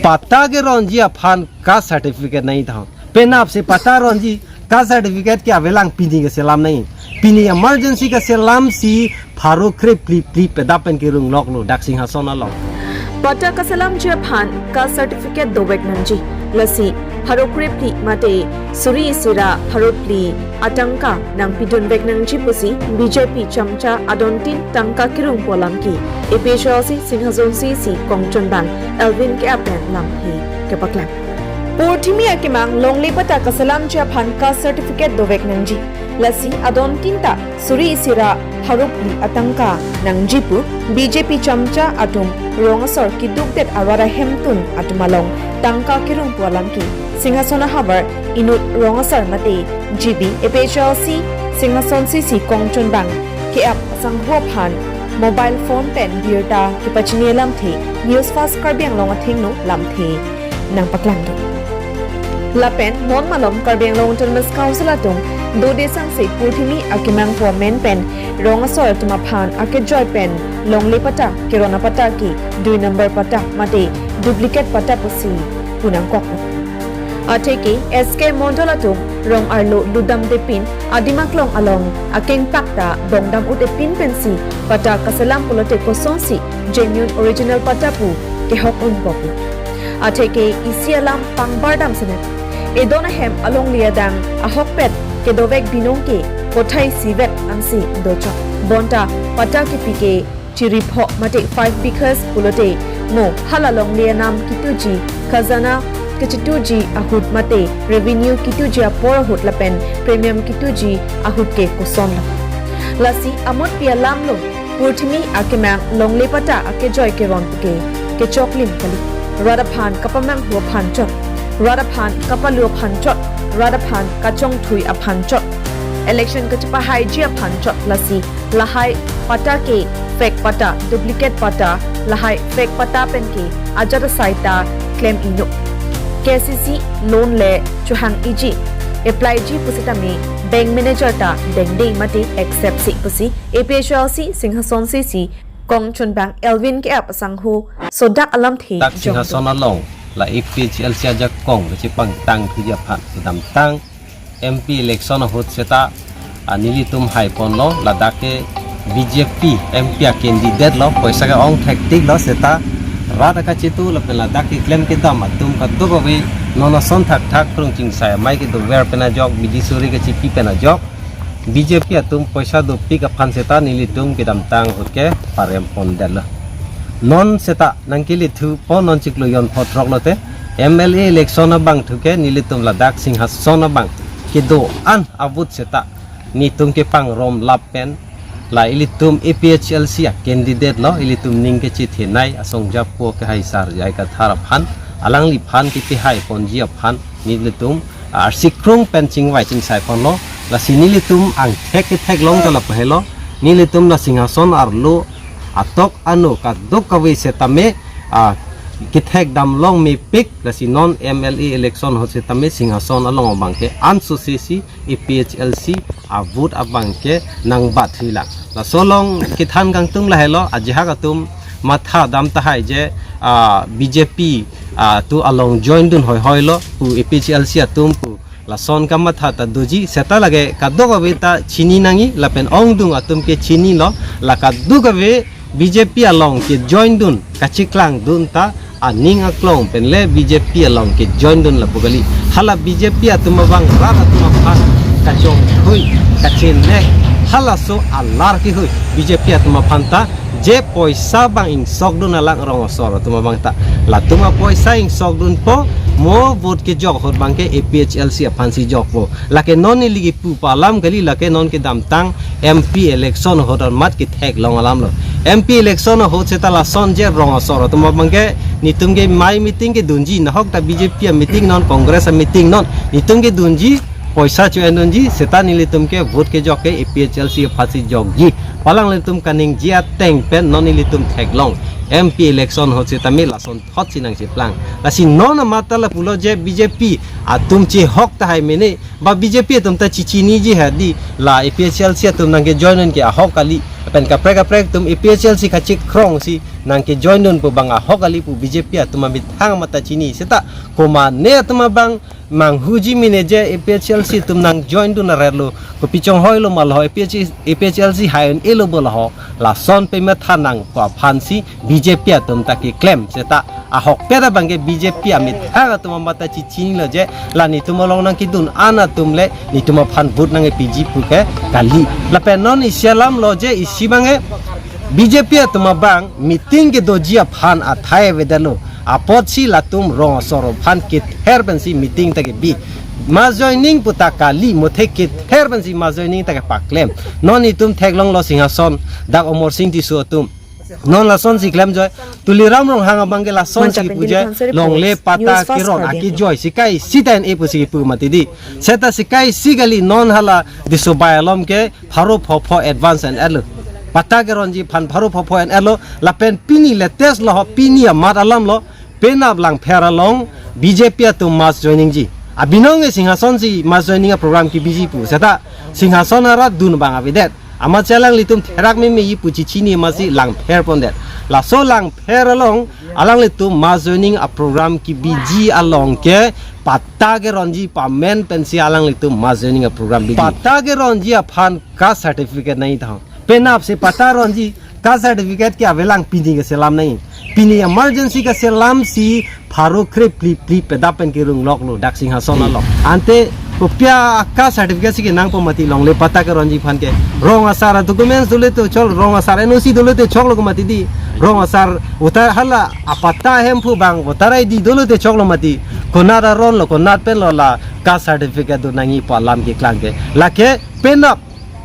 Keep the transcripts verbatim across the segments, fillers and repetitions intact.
Patta keronji aphan caste certificate nangji tahon. Penap si patta ronji, caste certificate ke avelang, pini keselam nangji. Pini emergency keselam si pharo krephli phli pedap pen kerung loklo dak Singhason along. Patta kaselamji aphan caste certificate dovek nangji. Lasi pharo krephli mate suri isi ra pharo phli atangka nangpidunvek nangji pusi B J P chamcha adontin tangka kerungpo alam ke A P H L C Singhason C C kongchonbang Elvin Keap pen lamthe kepaklang. Purthimi akemang longle patta kaselamji aphan caste certificate dovek nangji. Lasi adontin ta suri isi ra pharo phli atangka nangji pu B J P chamcha atum rong asor kedukdet arat ahemtun atum along tangka kerungpo alam ke Singhason ahavar inut rong asar mate G B A P H L C Singhason C C kongchonbang Keap asangho aphan mobile phone pen birta kepachini lamthe News Fast Karbi Anglong athengno lamthe nangpaklangdun. Lapen non malom Karbi Anglong Autonomous Council atum dode sangse purthimi akemang pu amen pen rong asor atum aphan akejoi pen longle patta, keron apatta ke dui number patta mate duplicate patta pusi punangkok. Atheke S K Mondol atum rong arlo ludamde pin adim aklong along akengpak ta bongdam ut-e pin pensi patta kaselam pulote kosonsi genuine original patta pu kehok unpo pu. Atheke isi alam pangbardam sene. Edon ahem alongle adang ahokpet kedovek binong ke kothai sivet ansi dochok. Bonta patta kepi ke chiri pho mate five bighas pulote mo hala longle anam kituji, khajana kachituji ahut mate revenue kituji apor ahut lapen premium kituji ahut ke kosonlo. Lasi amutpi alamlo purthimi akemang longle patta akejoi keron ke kechoklim kali. Rat aphan kapamanghu aphan chot, rat aphan kapalu aphan chot, rat aphan kachongthui aphan chot, election kachepahaiji aphan chot. Lasi lahai patta ke fake patta, duplicate patta, lahai fake patta pen ke ajat asai ta klem inut. K C C loan le chohang-iji, applyji pusitame bank manager ta dengde mate acceptsi pusi A P H L C Singhason C C kongchonbang Elvin Keap asangho sodak alamthe dak jongdo. Singhason along la A P H L C ajakong kachepangtangthuji aphan kedamtang M P election ahut seta, ah, nelitum haiponlo, ladak ke B J P M P a-candidate lo, poisa ke-ong thektik lo seta, rat akachitu lapen ladak keklem kedam atum kadokave non ason thakthak krung chingsai amei kedover pen ajok, bidi suri kachipi pen ajok, B J P atum poisa dopik aphan seta nelitum kedamtang ahut ke parempondetlo. Non seta nangkelethupo, non chiklo jonpho throk lote M L A election abangthu ke nelitum ladak Singhason abang kedo-an a-vote seta netum kepangrom lap pen la ilitum A P H L C a-candidate lo, ilitum ning kechethenei asong japo kehai Sarjai Kathar aphan, alangliphan kepehaiponji aphan nelitum arsikrung pen chingvai chingsaiponlo. Lasi nelitum angthek ketheklong ta lapu helo, nelitum la Singhason arlo atok ano kadokave setame, ah, kethekdamlong mepik. Lasi non M L A election ahut setame Singhason along abangke ansose si A P H L C a-vote abangke nangbathulang. Laso along kethan kangtung lahelo, ajahak atum matha dam tahai je, ah, B J P, ah, atum along join dun hoihoi lo pu, A P H L C atum pu lason kamatha ta doji, seta lake kadokave ta chini nangji lapen ongdung atum ke chinilo, la kadokave B J P along kejoin dun, kacheklang dun ta aning aklong pen le B J P along kejoin dun lapu kali. Hala B J P atum abang rat atum aphan kachongthui, kachenek, halaso alar kehoi B J P atum aphan ta, je poisa abang ingsok dun alang rong asor atum abang ta. Latum apoisa ingsok dunpo, mo vote kejok ahut abangke A P H L C aphansi jokpo. Lake non neli kipu pu alam kali, lake non kedamtang M P election ahut amat ketheklong alamlo. M P election ahut seta lason je rong asor atum abangke netum ke mei meeting kedunji, nahok ta B J P a-meeting non, Congress a-meeting non, netum kedunji, poisa cho-en dunji, seta nelitum ke vote kejok ke A P H L C aphansi jokji. Pu alanglitum kaningje ateng pen non nelitum theklong. M P election ahut setame lasonthotsi nangcheplang. Lasi non amat ta lapulo je B J P atum chehok tahai mene, ba B J P atum ta chechiniji hadi, la A P H L C atum nangkejoin ke ahok kali, pen kaprek kaprek atum A P H L C kachekrongsi nangkejoin dunpo abang ahok kali pu B J P atum amethang amat ta chini. Seta komane atum abang manghuji mene je A P H L C atum nangjoin dun aretlo, kopi chonghoilo ma lo, A P H, A P H L C hai un-elo bo lo, lason pemethan nangpo aphansi B J P atum ta keklem. Seta ahokpet abangke B J P amethang atum amat ta chichinilo je la netum along nangkedun an atum le netum aphan vote nangkepiji puke kali. Lapen non isi alam lo je isi abangke B J P atum abang meeting kedoji aphan athai avedetlo. Apotsi latum rong asor aphan kether pensi meeting ta kebi. Mass joining pu ta kali, muthe kether pensi mass joining ta kepaklem. Non itum theklonglo Singhason, dak Amarsing Tisso atum. Non lasonsi klemjoi, Tuliram Ronghang abangke lasonsi Manchapin pujoi, Television Service, longle pata News Fast keron Karbi akejoi, sikai sita en-e pusi kipu mati di. Seta sikai si kali, non hala Disobai alom ke pharo phopho advance en-etlo. Pata keronji aphan pharo phopho en-etlo, lapen pini latest lo ho, pini amat alam lo, penap Langpher along B J P atum mass joining ji. Abinong ke Singhasonsi mass joining aprogram kebiji pu. Seta Singhason arat dun abang avedet. Amatsi alanglitum therak memeji pu chichini amatsi Langpher pondet. Laso Langpher along alanglitum mass joining aprogram kebiji along ke pata keronji pamen pensi alanglitum mass joining aprogram biji. Pata keronji aphan caste certificate nangji tahong. Penapsi pata ronji, caste certificate ke avelang, pini keselam nangji. Pini emergency keselamsi pharo krephli phli pedap pen kerung loklo dak Singhason along. Ante kopi a caste certificate si kenangpo mati longle pata keronji aphan ke? Rong asar a documents dolo te chok, rong asar N O C dolo te choklo ko mati di. Rong asar voter hala apata hemphu abang voter I D dolo te choklo mati. Konat aron lo, konat pen lo la caste certificate do nangji pu alam keklang ke. Lake penap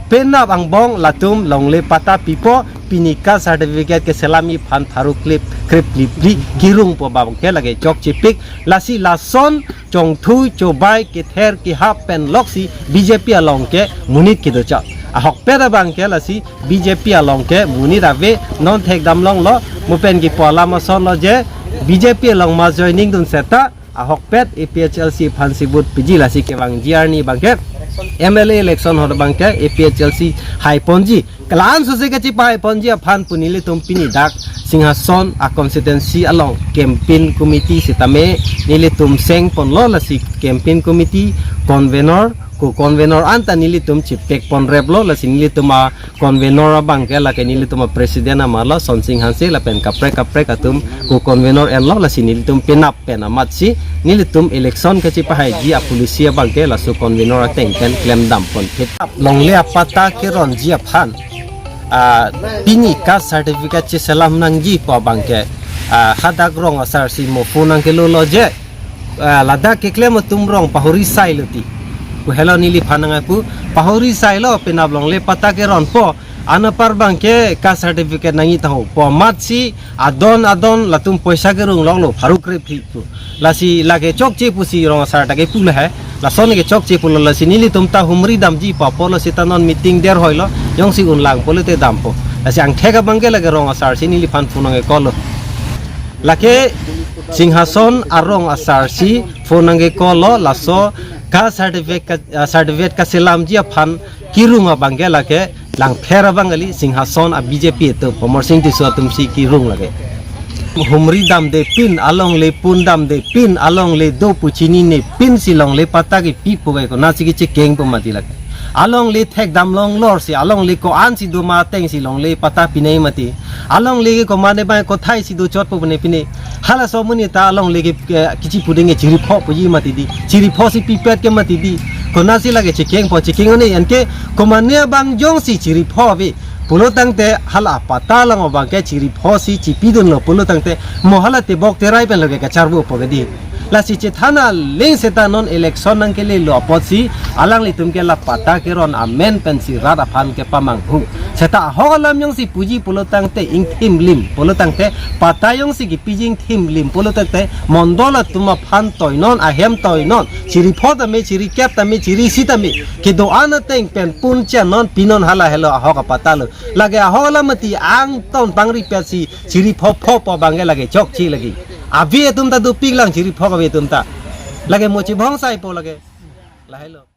penap angbong latum longle pata pipo, pini caste certificate keselamji aphan pharo krep krep phli phli kerungpo abangke lake chokchepik. Lasi lason chongthu chobai kether kehap pen loksi B J P along ke monit kedochot. Ahokpet abangke lasi B J P along ke monit ave, non thekdam longlo, mo pen kipu alam asonlo je B J P along mass joining dun seta ahokpet A P H L C aphansi vote piji, lasi kevangji arni abangke M L A election ahut abangke A P H L C haiponji. Kelang sose kachipahaiponji aphan pu nelitum pini dak Singhason a constituency along campaign committee sitame nelitum sengponlo, lasi campaign committee, convenor, co-convenor anta nelitum chipek ponreplo, lasi nelitum a convenor abangke lake nelitum a president amarlo Sonsing Hanse, lapen kaprek kaprek atum co-convenor enlo, lasi nelitum penap pen amatsi nelitum election kachipahaiji a policy abangke laso convenor ateng pen klemdam ponphit. Longle apata keronji aphan, ah, pini caste certificate chiselam nangji pu abangke, ah, hadak rong asarsi mo phone nangkelolo je, ah, ladak keklem atum rong pahori sailo ti. Pu helo neliphan nangpu pahori sailo, penap longle pata keronpo, anapar abangke caste certificate nangji tahong pu amatsi adon adon latum poisa kerung loklo pharo krep phli pu. Lasi lake chokche pusi rong asar ta kepu lahai. Lason ke chokche pulo, lasi nelitum ta humri damji pu apotlo seta non meeting der hoilo, jongsi unlang pulote dampo. Lasi angthek abangke lake rong asarsi neliphan phone nangkekoklo. Lake Singhason arong asarsi phone nangkekoklo, laso caste certificate, ah, certificate kaselamji aphan kerung abangke lake Langpher abang kali, Singhason a B J P atum, Amarsing Tisso atumsi kerung lake. Humri damde pin, alongle pun damde pin, alongle do pu chinine pinsi longle pata kepipo ke, konatsi kechekengpo mati lake. Alongle thekdam longlorsi, alongle ko-ansi do ma atengsi longle pata pinai mati. Alongle ke komane abang kothaisi dochotpo pine pine. Halaso amonit ta alongle ke, ke kichi pudenge chiripho puji mati di. Chiriphosi pipet ke mati di. Konatsi lake chekengpo, chekeng one, anke komane abang jongsi chiripho ave pulo tangte hala pata along abangke chiriphosi chipidunlo pulo tangte mo hala tebok terai penlo ke kacharvopo ke di. Lasi chethan aling seta non election nangkelelo apotsi alanglitum ke la pata keron amen pensi rat aphan kepamanghu. Seta ahok alam jongsi puji pulo tangte ingthimlim pulo tangte, pata jongsi kipiji ingthimlim pulo tangte, mondol atum aphan toinon, ahem toinon, chiripho tame, chirikep tame, chirisi tame, kedo-an ateng pen pun chenon pinon, hala helo ahok apata lo. Lake ahok alam mati angton pangripetsi chiriphophopo abangke lake chokche lake. Ave atum ta dopiklang chiripho ave atum ta. Lake mo chibhongsaipo lake. Lahelo.